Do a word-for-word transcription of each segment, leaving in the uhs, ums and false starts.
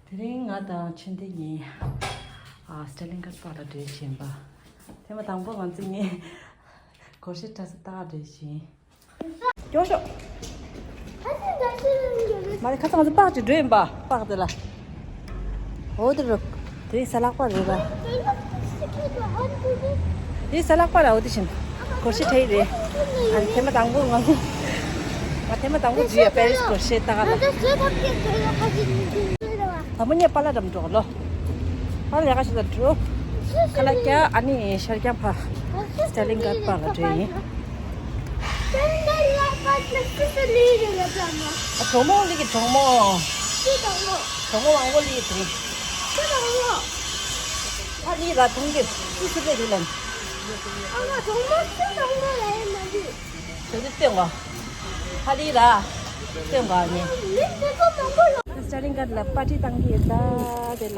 དེ་རིང་ང་དང་ཆོས་ལྡན་གཉིས་ཨ་སི་ཊ་ལིང་གྷཊ་པར་ལ་འགྲོ་བཞིན་པ། ཐེངས་མ་དང་པོ་ང་ཚོ་གཉིས་སྒོར་གཞས་འཁྲབ་ས་ལྟ་ག་འགྲོ་བཞིན། སྐྱོ་ཤོག་མ་རེད། ཁ་སང་ང་ཚོ་པག་ཅིག་འགྲོ་ཡིན་པ། པག་དེ་ལ། འོ་དེ་རུ། དེ་རིང་གཟའ་ལྷག་པ་རེད་པ། དེ་རིང་གཟའ་ལྷག་པ་ར། འོ་དེ་བཞིན་སྒོར་གཞས་འཁྲབ་ཡི་རེད། ཨ་ནི་ཐེངས་མ་དང་པོ་ང་ང་ཐེངས་མ་དང་པོ་འཛུལ་ཡ་པེ་རིས་སྒོར་གཞས་ལྟ་ག་ལ། དང་པོ་ངས་པཱ་ལགས་འགྲམ་འགྲོ་ལོ། པཱ་ལགས་ལས་ཀ་བྱེད་ས་འགྲོ། ཁ་ལག་བཀྱག་ཨ་ནི་ཤར་རྐྱང་ཕ་སི་ཊ་ལིང་གྷཊ་པར་ལ་འགྲོ་ཡིན། གྲོགས་མོ་ལི་གི་གྲོགས་མོ། གྲོགས་མོ་མང་པོ་ལི་གི་དེ། ཧ་ལི་ར་ཐུང་གི་སུ་སུ་ལི་རེད་ལན། དེ་ཚོ་སྟོན་གོ། ཧ་ལི་ར་སྟོན་གོ་ཨ་ནི། སི་ཊ་ལིང་གྷཊ་ལ་པར་ཊི་བཏང་གི་ཡོད་ད་དེ་ལ།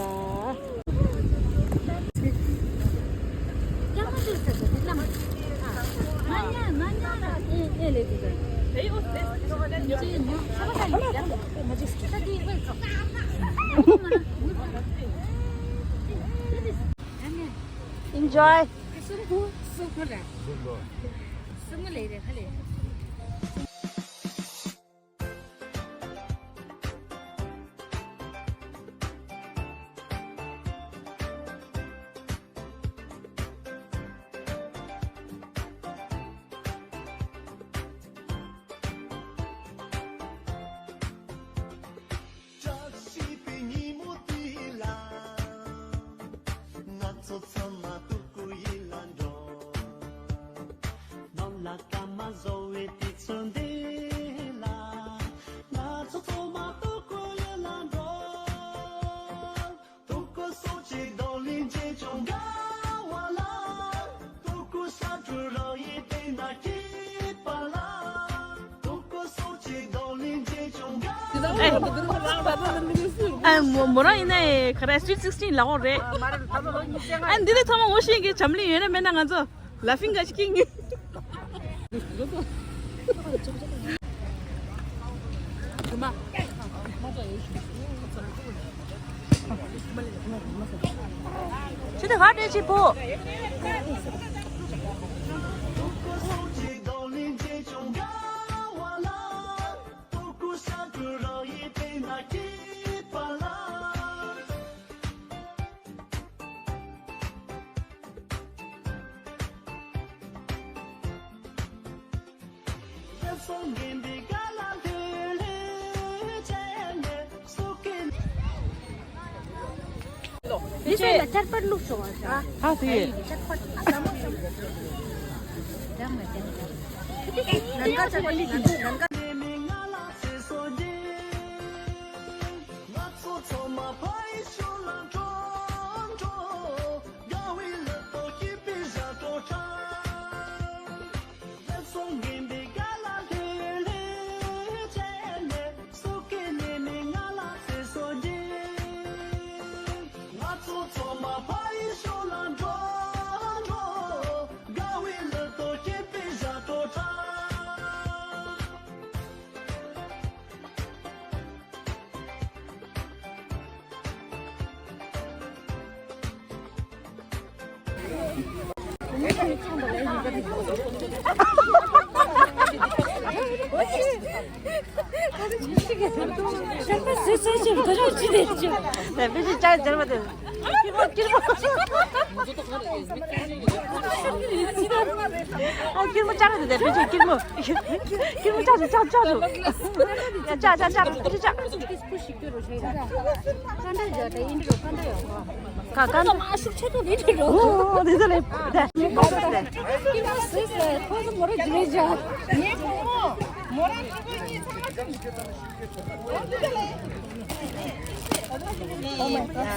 Enjoy. བཀྲ་ཤིས་པའི་ཉིན་མོ་དེ་ལ། ང་ཚོ་ཚང་མ་སྤྲུལ་སྐུ་ཡུལ་ལ་འགྲོ། ནམ་ལ་སྐར་མ་བཟོ་བའི་དུས་ཚོད་འདི་ལ། ང་ཚོ་ཚང་མ་སྤྲུལ་སྐུ་ཡུལ་ལ་འགྲོ། སྤྲུལ་སྐུ་སོགས་ཀྱི་རྡོ་ལིང་ཆེ་ཆུང་འགའ་བ་ལ། སྤྲུལ་སྐུ་ཤ་དྲུག་རང་ཡིན་པས་ན་སྐྱིད་པ་ལ། སྤྲུལ་སྐུ་སོགས་ཀྱི་རྡོ་ལིང་ཆེ་ཆུང་འགའ་བ་ལ། ཨ་མོ་མོ་རང་ཡིན་ནའི་ག་རེ་སུའིཊ་སིགས་ཊིན་ལ་འོང་རེད། ཨ་འདི་ལས་ཚང་མ་ངོ་ཤེས་ཀྱི་འཛམ་གླིང་ཡོད་ན་མེད་ན་ང་ཚོ། Laughing ཨ་ཅིག་ཀིང་། ཁྱེད་ད་ག་འདྲས་ཅིག་པོ། ཨ་དེ། ནང་ཀ་ཆ་པ་ལི་ནང་ཀ། ང་ཚོ་ཚང་མ་ཕ་ཡི་ཤུལ་ལ་འགྲོ་འགྲོ། དགའ་བའི་ལུས་སྟོབས་སྐྱེད་པའི་ཞབས་བྲོ་འཁྲབ། ལེགས་སོ་ངན་པའི་དགྲ་ལ་ལྷོད་ལྷོད་བྱས་ནས། སུ་སྐད་ནས་མི་ང་ལ་ཚེ་སྲོག་རྒྱས། ང་ཚོ་ཚང་མ་ཕ་ཡི་ཤུལ་ལ་འགྲོ་འགྲོ། དགའ་བའི་ལུས་སྟོབས་སྐྱེད་པའི་ཞབས་བྲོ་འཁྲབ། ཨ་སྐྱིད་མོ་ཅག་རེད་དེ་དཔེ་ཆ་སྐྱིད་མོ། སྐྱིད་མོ་ཅག་རེད་ཅག་ཅག་ཅག་ཅག་ཅག་ཅག་ཅག་ཅག་ཅག་ཀ་ཀ་ཨོ་དེ་ཚོ་ལས་དེ་མོ་ར་ཇི་མེད་ཅག་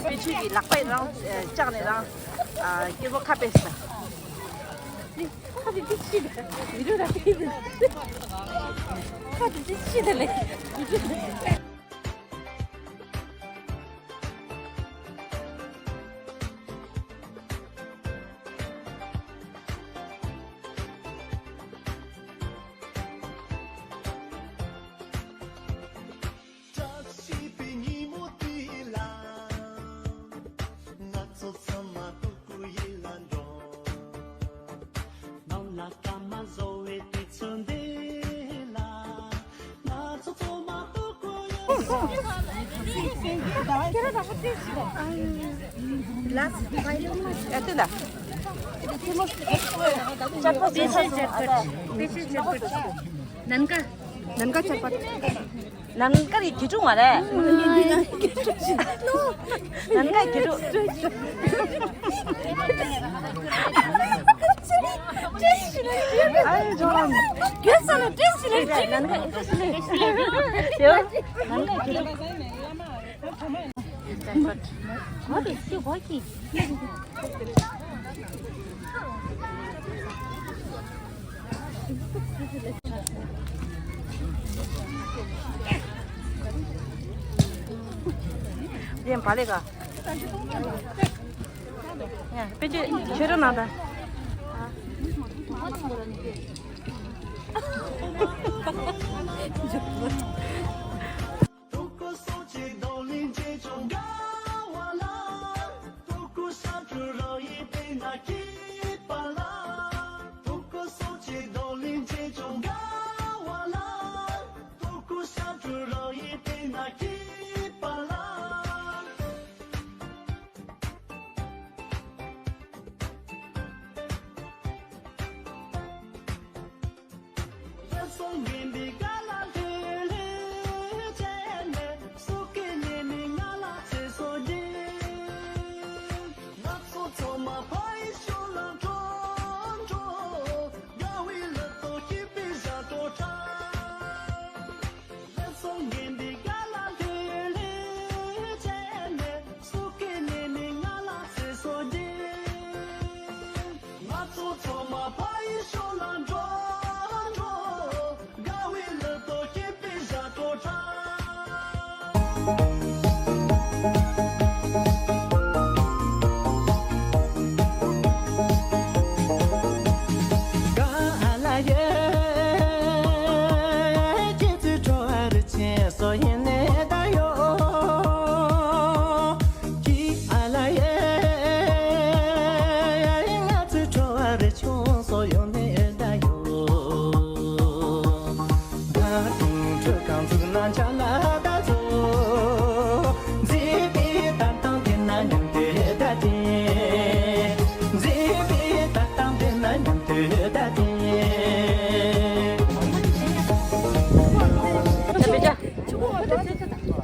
དཔེ་ཆོས་ཀྱི་ལག་པས་རང་བཅག་ནས་རང་སྐྱིད་མོ་ཁ་ཕྱེས་ས། ཁ་དེ་ཅིག་ཤི་བི་ཌིའོ་ར་ཤི་ཁ་དེ་ཅིག་ཤི་དེ་ལས། བཀྲ་ཤིས་པའི་ཉིན་མོ་དེ་ལ། ལ་ཨ་དེ་ལ། ཅ་པ་སྤེ་ཤལ་ཅ་པ་སྤེ་ཤལ་ཅ་པ། ནན་ཀ་ནན་ཀ་ཅ་པ། ནན་ཀ་རི་གི་ཀྲུང་བ་རེད། ནན་ཀ་གི་ཀྲུང་། ཨ་ཡོ་ཇོ་རང་། གེ་ས་ལ་ཏྲེ་སི་ལེ། ནན་ཀ་ཨེ་ཏྲེ་སི་ལེ། ཡོ། ནན་ཀ་གི་ཀྲུང་། What is she working? ཡེ་བ་ལེ་ག་ཡ་པེ་ཅི་ཆེ་རོ་ན་ད།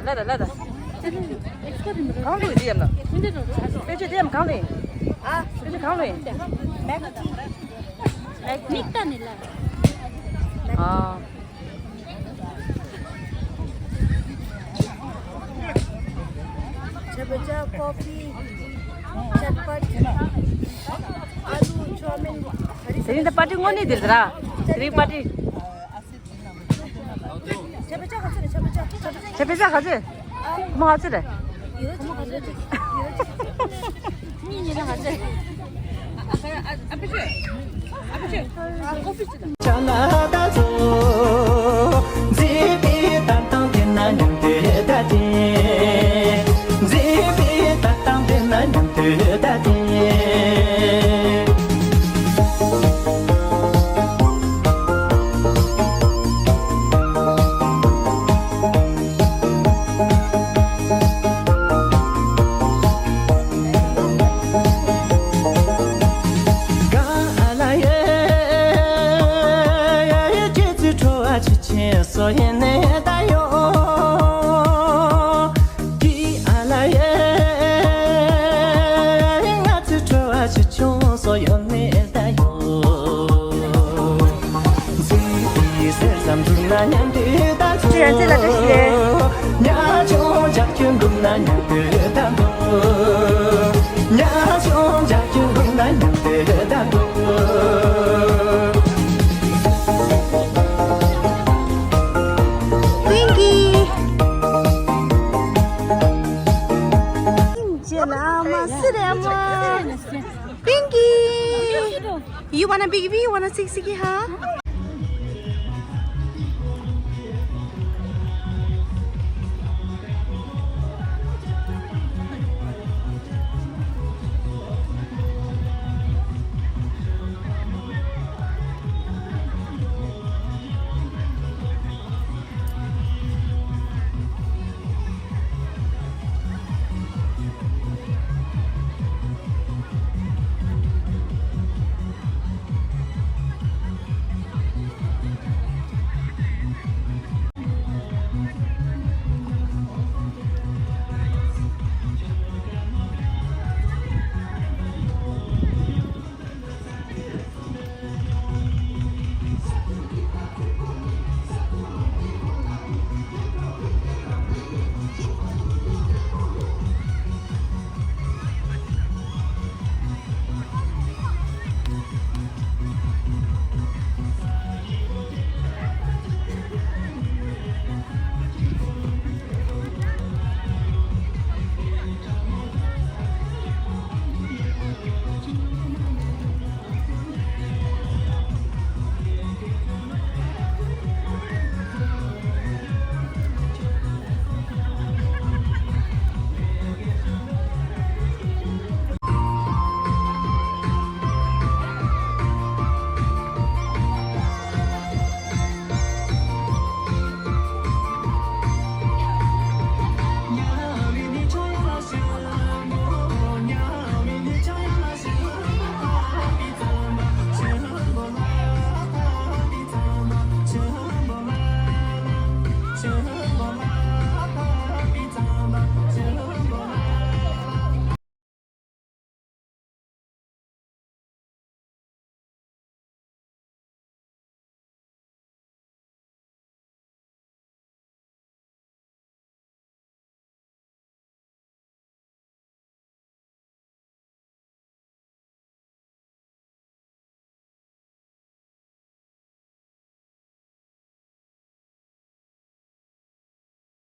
ལ་ད་ལ་ད། གང་ལུས་འདི་ཡམ་ལ། དཔེ་ཆ་འདི་ཡམ་གང་ལུས། ཨ། དཔེ་ཆ་གང་ལུས། མེག་ཏི། མེག་ཏི། མིག་ཏ་ནི་ལ། ཨ། ཆ་བ་ཅ། ཀོ་ཕི། ཆད་པ་ཅ། ཨ་ལུ། ཆོ་མིན། དེ་རིང་ད་པར་ཊི་དངོས་གནས་འདིར་ར། དེ་རིང་པར་ཊི། ཆ་བ་ཅ་ག་ཚོད་རེད། ཆ་བ་ཅ། ཆ་བ་ཅ་ག་ཚོད། མ་ག་ཚོད་རེད། ཁྱེད་རང་ཚོ་ལ་བཀྲ་ཤིས་བདེ་ལེགས། Thank you. Pinky, you wanna baby? You wanna six six, huh?